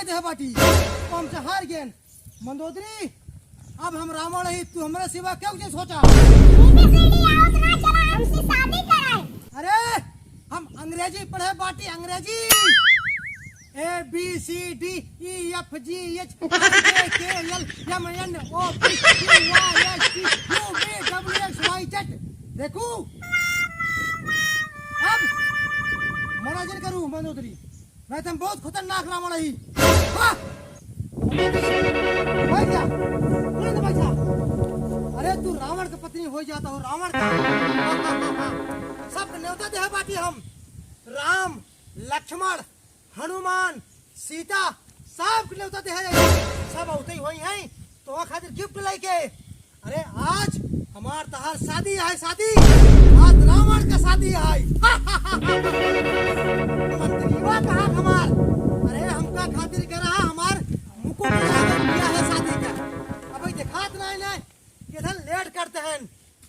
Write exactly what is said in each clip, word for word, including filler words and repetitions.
है बाटी, तो हमसे हार गेन। मंदोदरी, अब हम रावण ही, तू हमरे सिवा केहू के सोचा। सीधी सीधी आवत ना चला, हमसे शादी कराए। अरे, हम अंग्रेजी पढ़े बाटी, अंग्रेजी। A B C D E F G H I J K L M N O P Q R S T U V W X Y Z। देखू, अब मना जिन करू मंदोदरी। मैं तुम बहुत खतरनाक रावण ही। हाँ! बैठ जा, तुरंत बैठ जा। अरे तू रावण का पत्नी हो जाता हो, रावण का। हाँ, हाँ, हाँ, हाँ। सबके न्योता देहे बाटी हम। राम, लक्ष्मण, हनुमान, सीता, सबके न्योता देहे। सब औते ही होई हैं, तो खातिर gift लेके। अरे आज हमार तहार शादी है, शादी। आज रावण का शादी है। मंत्रीवा कहाँ हमार? अरे हमका खातिर कह रहा हमार मुकुट लगा दिया है शादी का। अबे देखात नहीं, नहीं, किधर late करते हैं।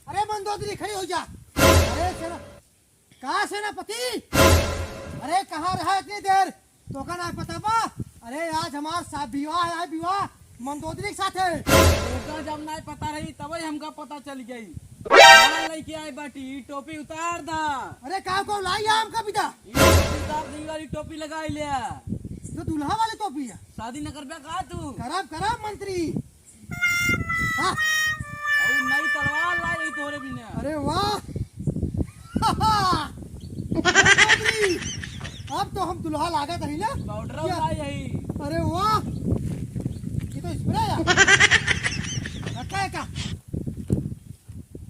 अरे मंदोदरी खड़ी हो जा। अरे सेना, का सेनापति? अरे कहाँ रहा इतनी देर? तोका ना पता बा? अरे आज हमार सा-, विवाह है, विवाह मंदोदरी के साथ है। तोका जब ना पता रही तबे हमका पता चल गई। का लेके आए बाटी, ई टोपी उतार दा। अरे का को लाई आम का बिदा? ई टोपी उतार दी वाली टोपी लगाई ले। तो दूल्हा वाली टोपी है। शादी न करबे का तू? करब, करब मंत्री। हाँ। और नई तलवार लाई तोरे बिना। अरे वाह। अब तो हम दुल्हा लागत हई ना? पाउडर या। लाई हई। अरे वाह। ये तो spray है। रखा है का?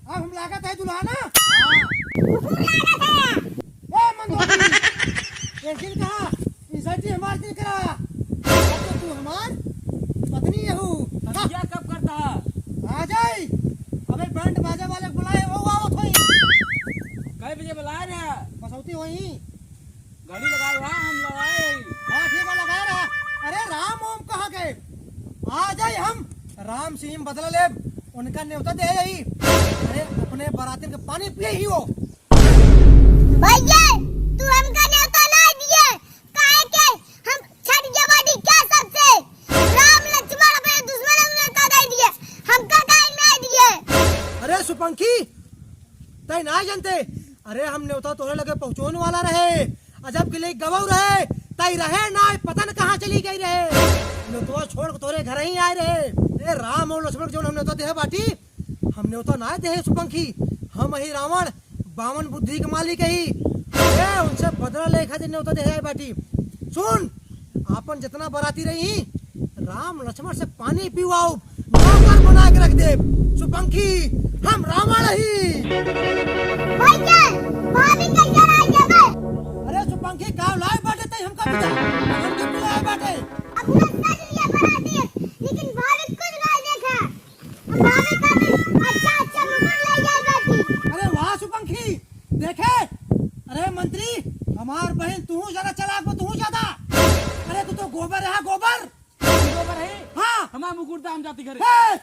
अब हम लागत है दुल्हा ना? हाँ। कुकुर लागत है। ए, मंदोदरी, एक दिन कहा, इज्जत ही हमार दिन करा। अब तो तू हमार पत्नी है हूँ। सदिया कब करता है? आ जाई। अबे बैंड बाजा वाले को बुलाए, वो आवत होई। कै बजे बुलाए रहे? बसौती होई। गाड़ी लगाए रहा, हम लगाए। हाँ, ठीक है, लगाए रहा। अरे, राम ओम कहाँ गए? आ जाई हम, राम से ही बदला लेब। उनका न्योता दे आई। अरे, अपने बरातिन के पानी पिए ही हो। भैया, तू हमका न्योता ना दिए, काहे के हम छठ के बाटी क्या सबसे? राम लक्ष्मण अपने दुश्मन के न्योता दे दिए, हमका काहे ना दिए? अरे सुपंखी, तै ना जानते, अरे हम न्योता तोरे लगे पहुँचोन वाला रहे, अजब के लिए गवाऊ रहे, तै रहे ना, पता न कहाँ चली गई रहे। न्योतवा छोड़ के तोरे घर ही आए रहे। ए राम और लक्ष्मण के जौन हम न्योता देहे बाटी, हम न्योता ना देहे सुपंखी, हम ही रावण बावन बुद्धि के मालिक ही। ए, उनसे बदला ले खातिर न्योता देहे आए बाटी। सुन, आपन जितना बराती रही, राम लक्ष्मण से पानी पिवाओ, नौकर बना के रख दे। सुपंखी, हम रावण ही। भैया, भाभी कैसे आई जाबे? अरे सुपंखी, का लाए बाटे तै हमका बिदा? हमके बुलाए बाटे। अपना सज लिया बराती, लेकिन भाभी कुछ ना देखा। भाभी का भी अच्छा अच्छा मुकुट ले जाए बाटी। अरे वाह सुपंखी, देखे, अरे मंत्री, हमार बहन तू ज्यादा चालाक हो, तू ज्यादा। अरे तू तो गोबर है, गोबर। गोबर है? हाँ। हमार मुकुट दाम जाती घरे। हे!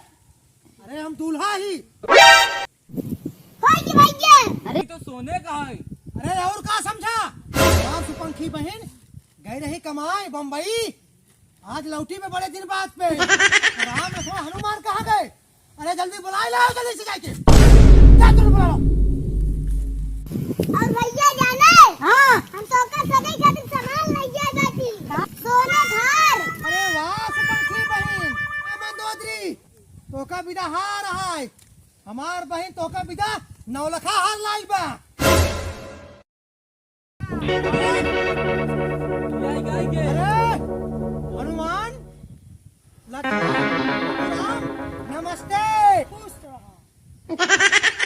अरे हम दूल्हा ही। होय की भैया। अरे तो सोने का है। अरे और का समझा? हमार सुपंखी बहन गई रही कमाए बम्बई, आज लौटी में बड़े दिन बाद पे। राम लक्ष्मण हनुमान कहाँ गए? अरे जल्दी बुलाए लाओ, जल्दी से जाके। जा तुम बुला लो। और भैया जाने? हाँ। हम तो ओकर सगाई खातिर सामान लइया बाटी। सोना घर। अरे वाह सुपंखी बहन, ए मंदोदरी, तोका बिदा हार है। हमार बहन तोका बिदा नौलखा हार लाइल बा। गाय, गाय के। अरे, हनुमान, लक्ष्मण, राम, नमस्ते। खुश रहा।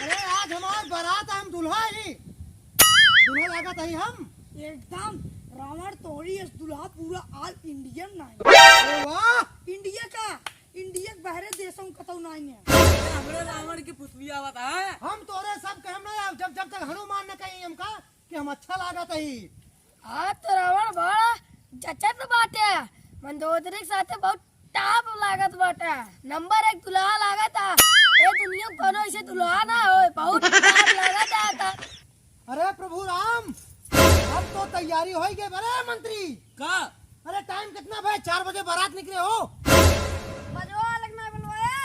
अरे, आज हमार बारात, हम दुल्हा ही। दुल्हा लागत ही हम। एकदम रावण तोरी इस दुल्हा पूरा all Indian नाई। अरे वाह। India का, India के बाहरे देशों में कतौ नाई है। अरे, हमरे रावण की पुतली आवत है। हम तोरे सब कहम ना, जब, जब तक हनुमान न कही हमका, कि हम अच्छा लागत ही। आज तो रावण बड़ा जचत बाटे, मंदोदरी के साथे बहुत top लागत बाटे, number एक दुल्हा लागत है। ए दुनिया में कोनो ऐसे दुल्हा ना होए, बहुत top लागत है। अरे प्रभु राम, अब तो तैयारी होई गई बरे मंत्री। का? अरे टाइम कितना भए? चार बजे बारात निकले हो। बजवा अलग ना बनवाया।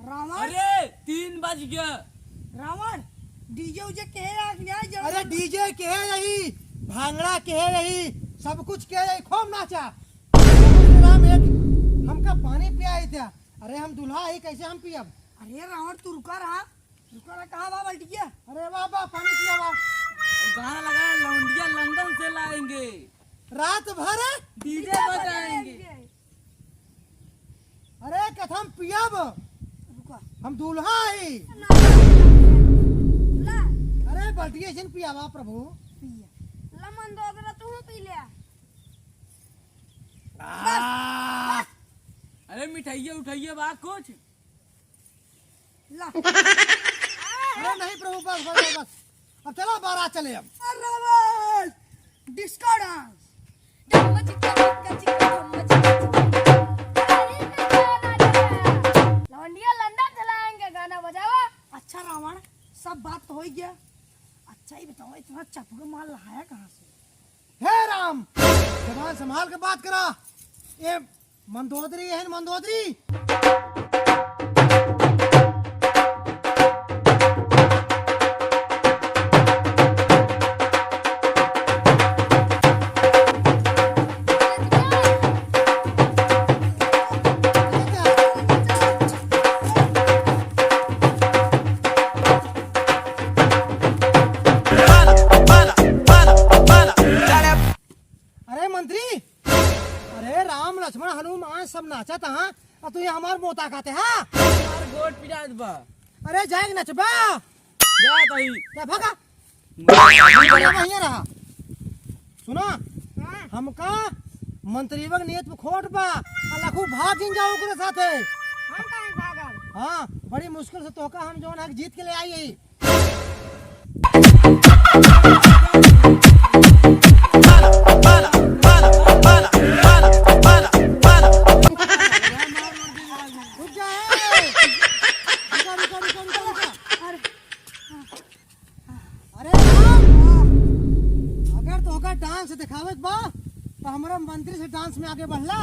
रावण। अरे तीन बज गया। रावण, डीजे उजे के है आज न्याय जरूर। अरे डीजे के है यही, भांगड़ा के है यही, सब कुछ के है यही, खूब नाचा। राम एक हमका पानी पियाई था। अरे हम दूल्हा ही, कैसे हम पियब? अरे रावण तू रुका रहा, रुका रहा, कहाँ बा बाल्टिया? अरे वाह वाह, पानी पिया वाह। और गाना लगा, लौंडिया लंदन से लाएंगे। रात भर डीजे बजाएंगे। अरे कथम पियब? रुका। हम दूल्हा ही। ना। ला। अरे बाल्टिया से पियावा प्रभु। पिया। ला मंदोदरा तू पी ले। आ। अरे मिठाइया उठाइया बा कुछ? ला। अरे नहीं प्रभु, बस, बस, बस, बस। अब चलो बारात चले अब। अरे बस, डिस्को डांस। लौंडिया लंदन चलाएंगे, गाना बजावा। अच्छा रावण, सब बात तो हो ही गया। अच्छा ही बताओ, इतना चपका माल लाया कहाँ से? हे राम, जबान संभाल के बात करा। ए मंदोदरी है, मंदोदरी। अरे मंत्री, अरे राम लक्ष्मण हनुमान सब नाचत हाँ, और तू ये हमार मोता खाते हाँ? हमार गोट पिरात बा। अरे जाएग नचबा। जा तही। क्या भागा? अरे वहीं रहा। सुना, हाँ। हमका मंत्रीबक नियत पे खोट बा, अल्लाह खूब भाग जिन जाओ ओकरे साथे। हम काहे भागब? हाँ, बड़ी मुश्किल से तोहका हम जौन है जीत के ले आई है। रुक जा, ए। रुका, रुका, रुका, रुका, रुका। अरे, अरे राम, अगर तोहका डांस दिखावे के बा, तो हमरा मंत्री से डांस में आगे बढ़ला।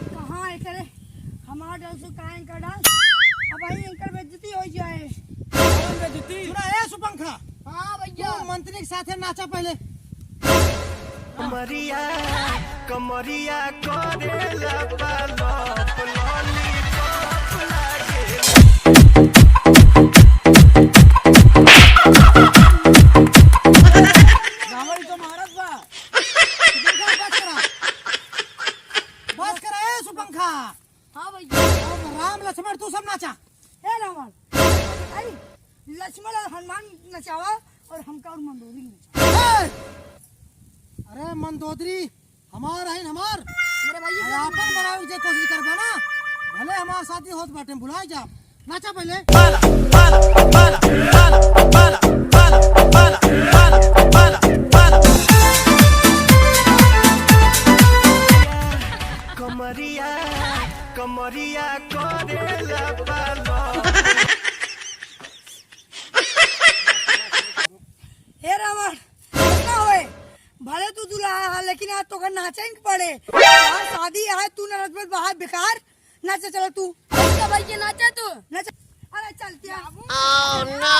कहाँ एकरे हमार डांस, कहाँ इनका डांस? अब भाई इनकर बेइज्जती हो जाए। कौन बेइज्जती? सुना, ए सुपंखा, हाँ भैया। तू मंत्री के साथे नाचा पहले। कमरिया, कमरिया करेला पालप, लॉलीपॉप लागे। रावण तो मारत बा। बस करा, बस करा, ए सुपंखा। हाँ भैया। अब राम लक्ष्मण तू सब नाचा। हे रावण, अरे लक्ष्मण और हनुमान नचावा और हमका और मंदोदरी नचावा। ए! अरे मंदोदरी हमार है, हमार। मेरे भैया अरे आपन बनावे के कोशिश करबे ना, भले हमार शादी होत बाटे, भुलाए जा। नाचा पहले। कमरिया, कमरिया करेला पालप। हे रावण, ना होए, भले तू दुल्हा है, लेकिन आज तोका नाचे के पड़े। आज शादी है, तू ना नचबे, बाहर बेकार। नाचा चला तू। तो भाई के नाचा तू। नाचा। अरे चल क्या? Oh no!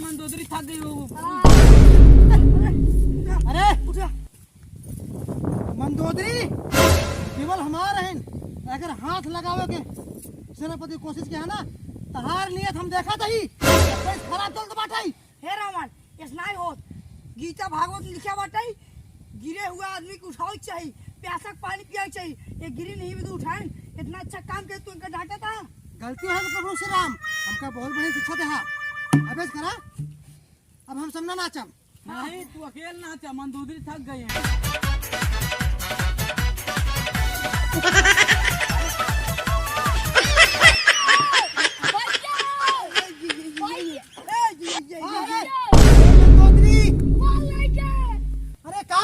मंदोदरी थक गई हो। अरे, उठा। मंदोदरी, केवल हमार हइन, अगर हाथ लगावे के सेनापति कोशिश के है ना, तहार नियत हम देखा तही, बस खराब चलत बाटई। हे रावण, ऐस नाहीं होत। गीता भागवत लिखा बाटई, गिरे हुआ आदमी के उठावे के चाही, प्यासा के पानी पियावे के चाही। ये गिरी नहीं भी तो उठाए, इतना अच्छा काम के तू इनका डांटा था। गलती हो गई प्रभु श्री राम, हमका बहुत बड़ी शिक्षा देहा। अबे करा, अब हम सब ना नाचम। नहीं, तू अकेल नाचा, मंदोदरी थक गई है।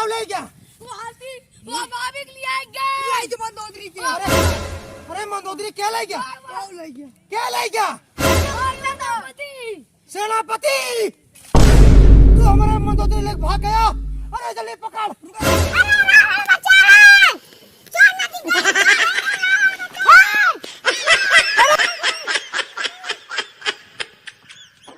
ले गया? वो हाथी, वो भाभी के लिए आ गया। ले गया मंदोदरी के। अरे, अरे मंदोदरी क्या ले गया? वो ले गया। क्या ले गया? वो सेनापति। सेनापति, तू हमारे मंदोदरी लेके भाग गया। अरे जल्दी पकड़।